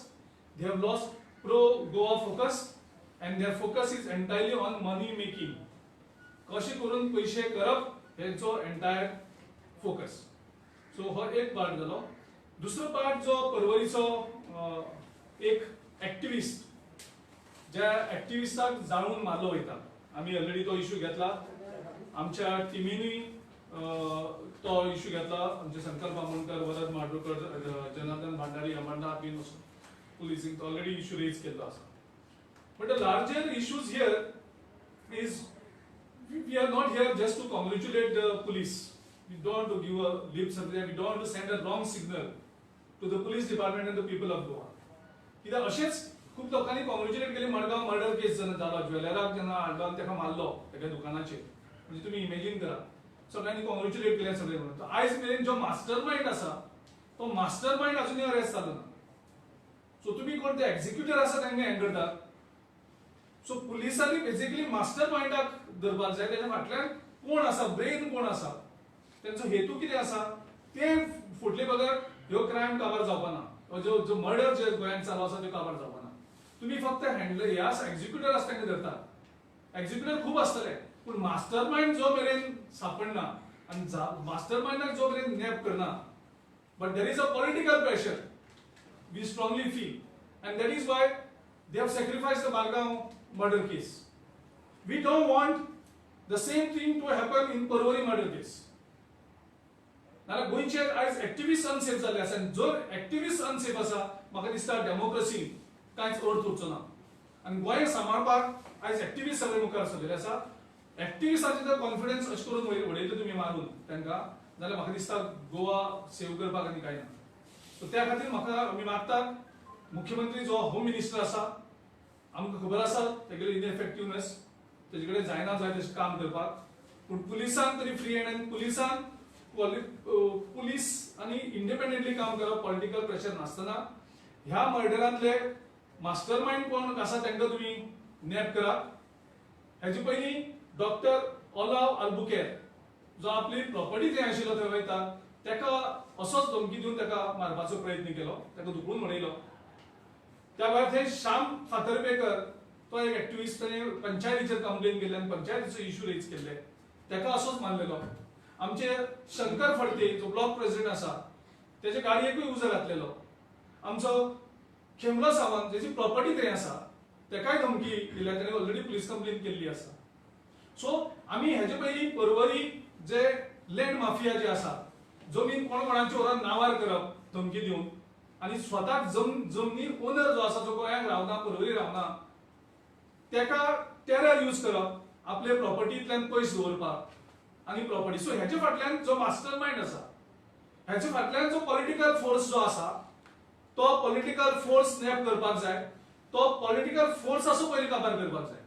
they have lost pro Goa focus, and their focus is entirely on money making. कशें करून पयशे करप हेंचो एंटायर फोकस. सो हो एक पार्ट जालो. दुसरो part जो पर्वरीचो एक एक्टिविस्ट, ज्या एक्टिविस्टाक जाळून मारलो वयता, आमी ऑलरेडी तो इशू घेतला, आमच्या टिमीनूय तो इशू घेतला. आमचे संकल्प आमोणकर, वरद माडूकर, जनार्दन भांडारी, अमरनाथ बीन पुलिसींक ऑलरेडी इशू रेज केल्लो आसा. But the larger issues here is we are not here just to congratulate the police. We don't want to give a lip service. We don't want to send a wrong signal to the police department and the people of Goa. कित्याक अशेंच खूब लोकांनी congratulate केली Madgaon murder केस जेन्ना जालो, ज्वेलराक जेन्ना हाडलो आनी ताका मारलो तेका दुकानाचेर, म्हणजे तुमी इमेजीन करा, सगळ्यांनी कॉंग्रेच्युलेट केलें सगळे म्हणून. आयज मेरेन जो मास्टर मायंड आसा तो मास्टर मायंड अजुनूय अरेस्ट जालो ना. सो तुमी कोण ते एक्झिक्युटर आसा तांकां हें करतात. सो पुलिसांनी बेसिकली मास्टर मायंडाक धरपाक जाय, तेच्या फाटल्यान कोण आसा, ब्रेन कोण आसा, तेंचो हेतू कितें आसा, ते फुटले बगर ह्यो क्रायम काबार जावपा ना. जो जो मर्डर जे गोंयांत चालू आसा त्यो काबार जावपा ना. तुमी फक्त हँडल ह्या एक्झिक्युटर आसा तांकां धरतात, एक्झिक्युटर खूब आसतले पूण मास्टर मायंड जो मेरेन सापडना आनी मास्टर मायंडाक जो मेरेन नॅप करना. But there is a political pressure, we strongly feel, and that is why they have sacrificed the Margao murder case. We don't want the same thing to happen in Porvorim murder case. नाल्यार गोंयचे आयज activist unsafe जाल्ले आसा आनी जर activist unsafe आसा म्हाका दिसता डेमोक्रेसी कांयच अर्थ उरचो ना. आनी गोंय सांबाळपाक आयज एक्टिविस्ट सगळे मुखार सरलेले आसा. एक्टिविस्टाचे जर कॉन्फिडन्स अशें करून वडयले तुमी मारून तांकां जाल्यार म्हाका दिसता गोवा सेव करपाक आनी कांय ना. सो त्या खातीर म्हाका आमी मागतात मुख्यमंत्री जो होम मिनिस्टर आसा, आमकां खबर आसा तेगेली इनएफेक्टिवनेस, तेजे कडेन जायना जाय तशें काम करपाक, पूण पुलिसान तरी फ्री हँड आनी पुलिसान पुलीस आनी इंडिपेंडंटली काम करप, पॉलिटिकल प्रेशर नासतना. ह्या मर्डरांतले मास्टर मायंड कोण आसा तांकां तुमी नॅप करात. हेजे पयलीं डॉक्टर ओलाव अल्बुकेर जो आपली प्रॉपर्टी थंय आशिल्लो थंय वयता ताका असोच धमकी दिवन ताका मारपाचो प्रयत्न केलो, ताका धुकलून उडयलो. त्या भायर थंय श्याम फातर्पेकर तो एक एक्टिविस्ट, ताणें पंचायतीचेर कंप्लेन केल्ली आनी पंचायतीचो इशू रेज केल्ले, ताका असोच मारलेलो. आमचे शंकर फडते जो ब्लॉक प्रेसिडेंट आसा तेजे गाडयेकूय उजो घातलेलो. आमचो खेमलो सावंत जेची प्रॉपर्टी थंय आसा तेकाय धमकी दिल्या, ताणें ऑलरेडी पुलीस कंप्लेन केल्ली आसा. सो आमी हेजे पयलीं पर्वरी जे लँड माफिया जे आसा, जमीन कोण कोणाच्या व्हरोन नांवार करप धमकी दिवन आनी स्वताक जमनी ओनर जो आसा, जो गोंयांत रावना, पर्वरी रावना, तेका टेरर यूज करप आपले प्रॉपर्टींतल्यान पयस दवरपाक आनी प्रॉपर्टी. सो हेजे फाटल्यान जो मास्टर मायंड आसा, हेजे फाटल्यान जो पॉलिटिकल फोर्स जो आसा, तो पॉलिटिकल फोर्स नॅप करपाक जाय, तो पॉलिटिकल फोर्स असो पयलीं काबार करपाक जाय.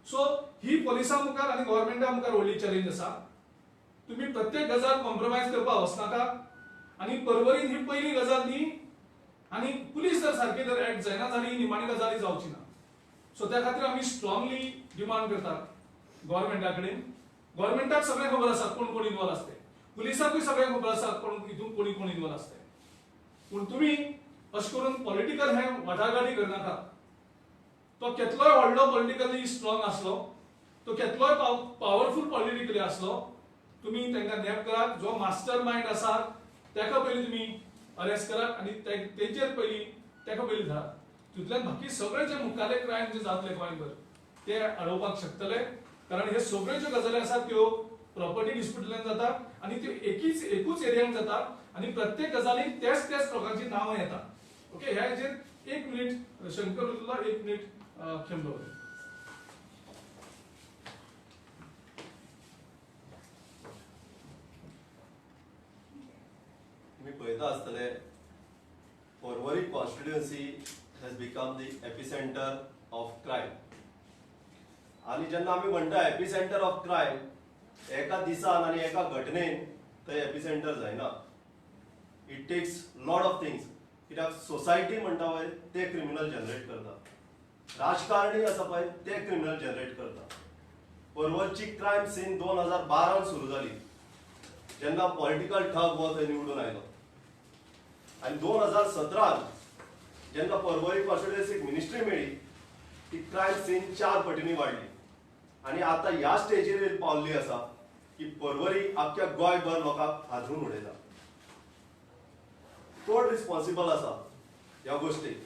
सो ही पोलिसां मुखार आनी गव्हर्मेंटा मुखार व्हडली चॅलेंज आसा. तुम्ही प्रत्येक गजाल कॉम्प्रोमायज करपाक वचनाका आनी पर्वरीन ही पयली गजाल न्ही आनी पुलीस जर सारकी जर एक्ट जायना जाल्यार ही निमाणी गजाली जावची ना. सो त्या खातीर आमी स्ट्रॉंगली डिमांड करतात गव्हर्मेंटा कडेन. गव्हर्मेंटाक सगळें खबर आसा कोण कोण इनवॉल्व आसते, पुलिसांकूय सगळें खबर आसा कोण हितून कोणी कोण इनवॉल्व आसते. पूण तुमी अशें करून पॉलिटिकल हे वाटाघाटी करनाका. तो केतलोय व्हडलो पॉलिटिकली स्ट्रॉंग आसलो, तो केतलोय पावरफूल पॉलिटिकली आसलो, तुमी तांकां नॅप करात. जो मास्टर मायंड आसा ताका पयलीं तुमी अरेस्ट करात आनी तेंचेर पयलीं ताका पयलीं धरात. तितूंतल्यान बाकी सगळे जे मुखाले क्रायम जे जातले गोंयभर ते अडोवपाक शकतले. कारण हे सगळे ज्यो गजाली आसात त्यो प्रॉपर्टी डिस्प्युटल्यान जाता आनी त्यो एकूच एरियान जाता आनी प्रत्येक गजालीक तेच तेच लोकांची नांवां येता. ओके, ह्या हेजेर एक मिनीट शंकर उलयलो, एक मिनीट खेमलो. तुम्ही पळयता आसतले, Porvorim constituency has become the epicentre of crime. आनी जेन्ना आमी म्हणटा एपिसेंटर ऑफ क्रायम, एका दिसान आनी एका घटनेन थंय एपिसेंटर जायना. It takes lot of things. कित्याक सोसायटी म्हणटा पळय ते क्रिमिनल जनरेट करता, राजकारणी आसा पळय ते क्रिमिनल जनरेट करता. पर्वरची क्रायम सीन 2012 सुरू जाली जेन्ना पॉलिटिकल ठग हो थंय निवडून आयलो. आनी 2017 जेन्ना पर्वरी कॉन्स्टिट्युएन्सीक मिनिस्ट्री मेळ्ळी ती क्रायम सीन 4 पटींनी वाडली आनी आतां ह्या स्टेजीर पावल्ली आसा की पर्वरी आख्ख्या गोंयभर लोकांक हादरून उडयता. कोण रिस्पॉन्सिबल आसा ह्या गोष्टीक?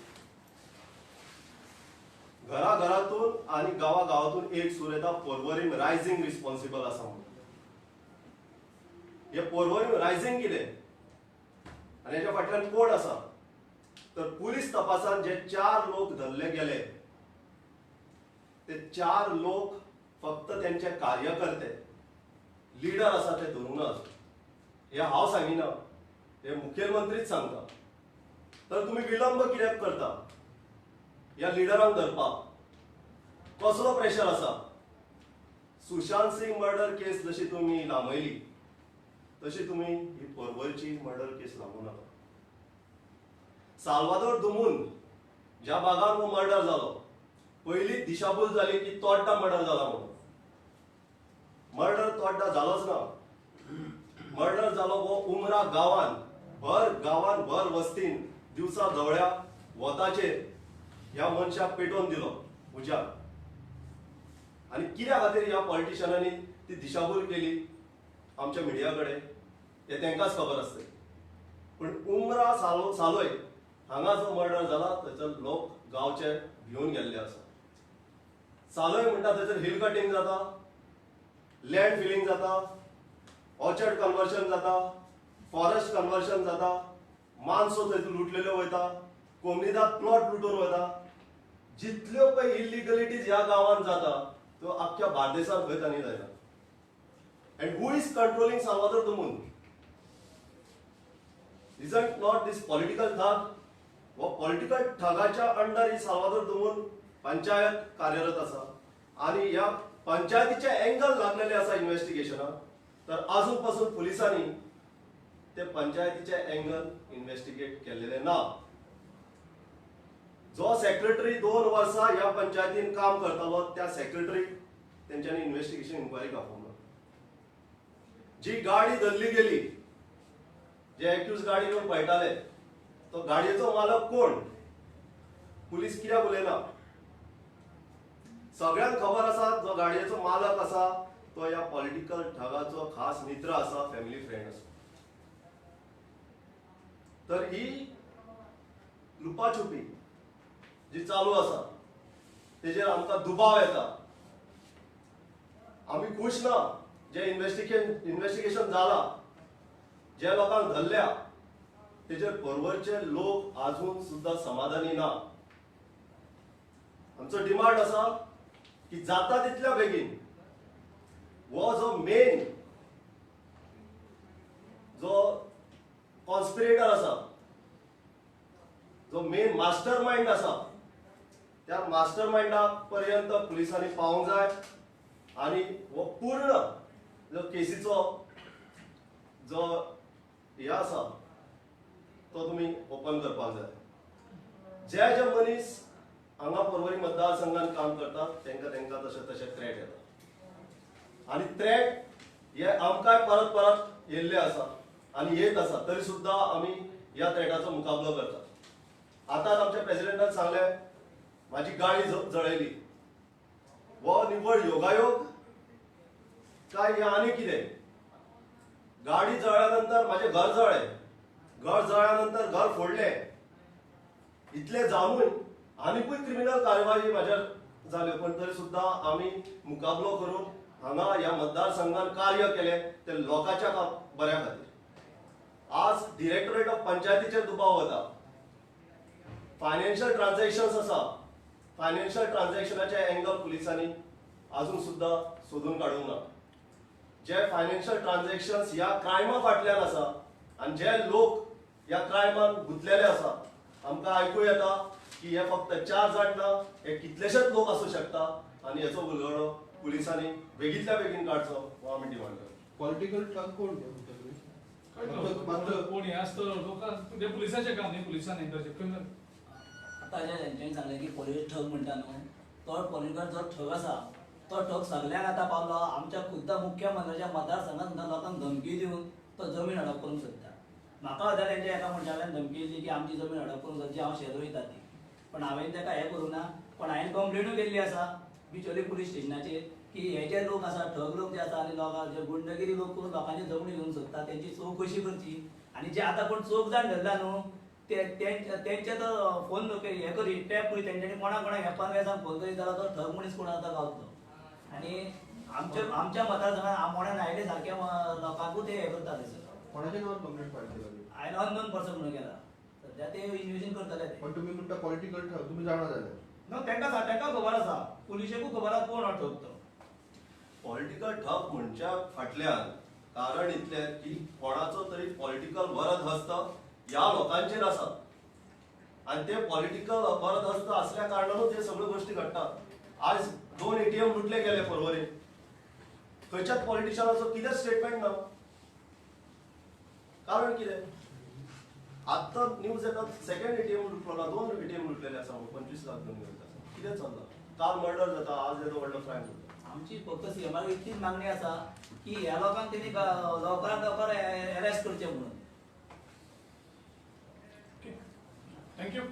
घराघरातून आनी गांवा गांवातून एक सूर येता, पर्वरीम रायझींग रिस्पॉन्सिबल आसा म्हणून. हे पर्वरीम रायझींग कितें आनी हेच्या फाटल्यान कोण आसा? तर पुलीस तपासान जे 4 लोक धरले गेले ते 4 लोक फक्त त्यांचे कार्यकर्ते लिडर आसा ते धरूंक ना. हे हांव सांगिना, हे मुखेलमंत्रीच सांगता. तर तुमी विलंब कित्याक करता ह्या लिडरांक धरपाक? कसलो प्रेशर आसा? सुशांत सिंग मर्डर केस जशी तुमी लांबयली तशी तुमी ही पर्वरची मर्डर केस लांबोवं नाका. साल्वादोर दुमून ज्या भागान हो मर्डर जालो, पयली दिशाभूल जाली की तोड्डा मर्डर जाला म्हणून. मर्डर तोड्डा जालोच ना. मर्डर जालो हो उमरा गांवान, भर गांवान, भर वस्तीन दिवसा धवळ्या वताचेर ह्या मनशाक पेटोवन दिलो उज्याक. आनी कित्या खातीर ह्या पॉलिटिशनांनी ती दिशाभूल केली आमच्या मिडिया कडेन हें तांकांच खबर आसतलें. पूण उमरा सालोय हांगा जो मर्डर जाला थंयसर लोक गांवचे भिवन गेल्ले आसा. सालोय म्हणटा थंयसर हिल कटींग जाता, लँड फिलिंग जाता, ऑर्चर्ड कन्वर्शन जाता, फॉरेस्ट कन्वर्शन जाता, मानसो थंय लुटलेल्यो वयता, कोमनिदाद प्लॉट लुटून वयता. जितल्यो पळय इलिगलिटीज ह्या गांवांत जाता त्यो आख्ख्या बार्देसांत खंयच आनी जायना. And who is controlling Salvador Dumun? Isn't not this political thug? हो पॉलिटिकल ठगाच्या अंडर ही साल्वादोर दुमून पंचायत कार्यरत आसा आनी ह्या पंचायतीचे एंगल लागलेले आसा इन्व्हेस्टिगेशनाक. तर आजून पासून पुलिसांनी ते पंचायतीचे एंगल इन्व्हेस्टिगेट केल्लेले ना. जो सेक्रेटरी 2 वर्सां ह्या पंचायतीन काम करतालो त्या सेक्रेटरी तेंच्यांनी इन्व्हेस्टिगेशन इन्क्वायरी दाखोवंक ना. जी गाडी धरली गेली जे एक्यूज गाडी घेवन पळटाले तो गाडयेचो मालक कोण, पुलीस कित्याक उलयना? सगळ्यांक खबर आसा जो गाडयेचो मालक आसा तो ह्या पॉलिटिकल ठगाचो खास मित्र आसा, फॅमिली फ्रेंड आसा. तर ही लुपाछुपी जी चालू आसा तेजेर आमकां दुबाव येता. आमी खुश ना जे इन्व्हेस्टिगेशन जाला, जे लोकांक धरल्या तेजेर पर्वरचे लोक आजून सुद्दां समाधानी ना. आमचो डिमांड आसा की जाता तितल्या बेगीन हो जो मेन जो कॉन्स्पिरेटर आसा, जो मेन मास्टर मायंड आसा, त्या मास्टर मायंडा पर्यंत पुलिसांनी पावंक जाय आनी हो पूर्ण जो केसीचो जो हे आसा तो तुमी ओपन करपाक जाय. जे जे मनीस हांगा पर्वरी मतदारसंघान काम करतात तांकां तांकां तशें तशें थ्रेट येता आनी थ्रेट हे आमकांय परत परत येयल्ले आसा आनी येत आसा, तरी सुद्दां आमी ह्या थ्रेटाचो मुकाबलो करतात. आतांच आमच्या प्रेसिडेंटान सांगलें माझी गाडी जळयली, हो निव्वळ योगायोग काय हे आनी कितें? गाडी जळ्ळ्या नंतर माझें घर जळ्ळें, घर जळ्ळ्या नंतर घर फोडलें, इतलें जावून आनीकूय क्रिमिनल कारवाई म्हाज्यार जाल्यो, पण तरी सुद्दां आमी मुकाबलो करून हांगा ह्या मतदारसंघान कार्य केलें तें लोकांच्या बऱ्या खातीर. आज डिरेक्टोरेट ऑफ पंचायतीचेर दुबाव वता, फायनान्शियल ट्रान्झॅक्शन्स आसा, फायनान्शियल ट्रान्झॅक्शनाचे एंगल पुलिसांनी अजून सुद्दां सोदून काडूंक ना. जे फायनान्शियल ट्रान्झॅक्शन्स ह्या क्रायमा फाटल्यान आसा आनी जे लोक ह्या क्रायमान गुंतलेले आसा, आमकां आयकूं येता की हे फक्त 4 जाण ना, हे कितलेशेच लोक आसूं शकता आनी हेचो उलगडो पुलिसांनी बेगींतल्या बेगीन काडचो हो आमी डिमांड करता. पॉलिटिकल टर्म कोण कोण हे आसतो लोकांक ते पुलिसाचें काम न्ही, पुलिसांनी करचें. आतां जे तेंच्यांनी सांगलें की पॉलिटिकल ठग म्हणटा न्हू, तो पॉलिटिकल जो ठग आसा तो ठग सगल्यांक आतां पावलो. आमच्या खुद्द मुख्यमंत्र्याच्या मतदारसंघात सुद्दां लोकांक धमकी दिवन तो जमीन हडप करूंक सोदता. म्हाका सुद्दां तेंच्या एका मनशाल्यान धमकी दिली की आमची जमीन हडप करूंक सोदची, हांव शेत रोयता ती, पण हांवें ताका हें करूं ना. पण हांवें कंप्लेनूय केल्ली आसा बिचोली पुलीस स्टेशनाचेर की हे जे लोक आसा ठग लोक जे आसा आनी लोकां जे गुंडगिरी लोक करून लोकांची जमनी घेवन सोदता तेंची चवकशी करची. आनी जे आतां कोण चौग जाण धरला न्हू तेंचे तो फोन हे करी टॅप करी तेंच्यांनी कोणा कोणाक हेपान वेसान फोन करीत जाल्यार तो ठग मनीस कोण आतां गावतलो. आनी आमच्या आमच्या मतदारसंघात आमोण्यान आयले सारके लोकांकूच ते हे करता थंयसर. कोणाच्या नांवार कंप्लेंट फायल केला? हांवें अननोन पर्सन म्हणून केला, सद्या ते इन्व्हेस्टिगेशन करतले. पण तुमी म्हणटा पॉलिटिकल ठग, तुमी जाणा जाल्यार ना तांकां तांकां खबर आसा, पुलिशेकूय खबर आसा कोण हो ठग तो. पॉलिटिकल ठग म्हणच्या फाटल्यान कारण इतलें की कोणाचो तरी पॉलिटिकल वरद हस्त ह्या लोकांचेर आसा आनी ते पॉलिटिकल वरद हस्त असल्या कारणानूच हे सगळ्यो गोश्टी घडटात. आज 2 ATM लुटले गेले पर्वरीन, खंयच्याच पॉलिटिशनाचो कितेंच स्टेटमेंट ना. कारण कितें? आत्तां न्यूज येता सेकंड ATM लुटलो ना, 2 ATM लुटलेले आसा, 25 लाख घेवन गेले आसा. कितें चल्लां? काल मर्डर जाता, आज येदो व्हडलो क्रायम जाता. आमची फक्त सीएमाक इतलीच मागणी आसा की ह्या लोकांक तेणी लवकरात लवकर अरेस्ट करचे म्हणून. Thank you.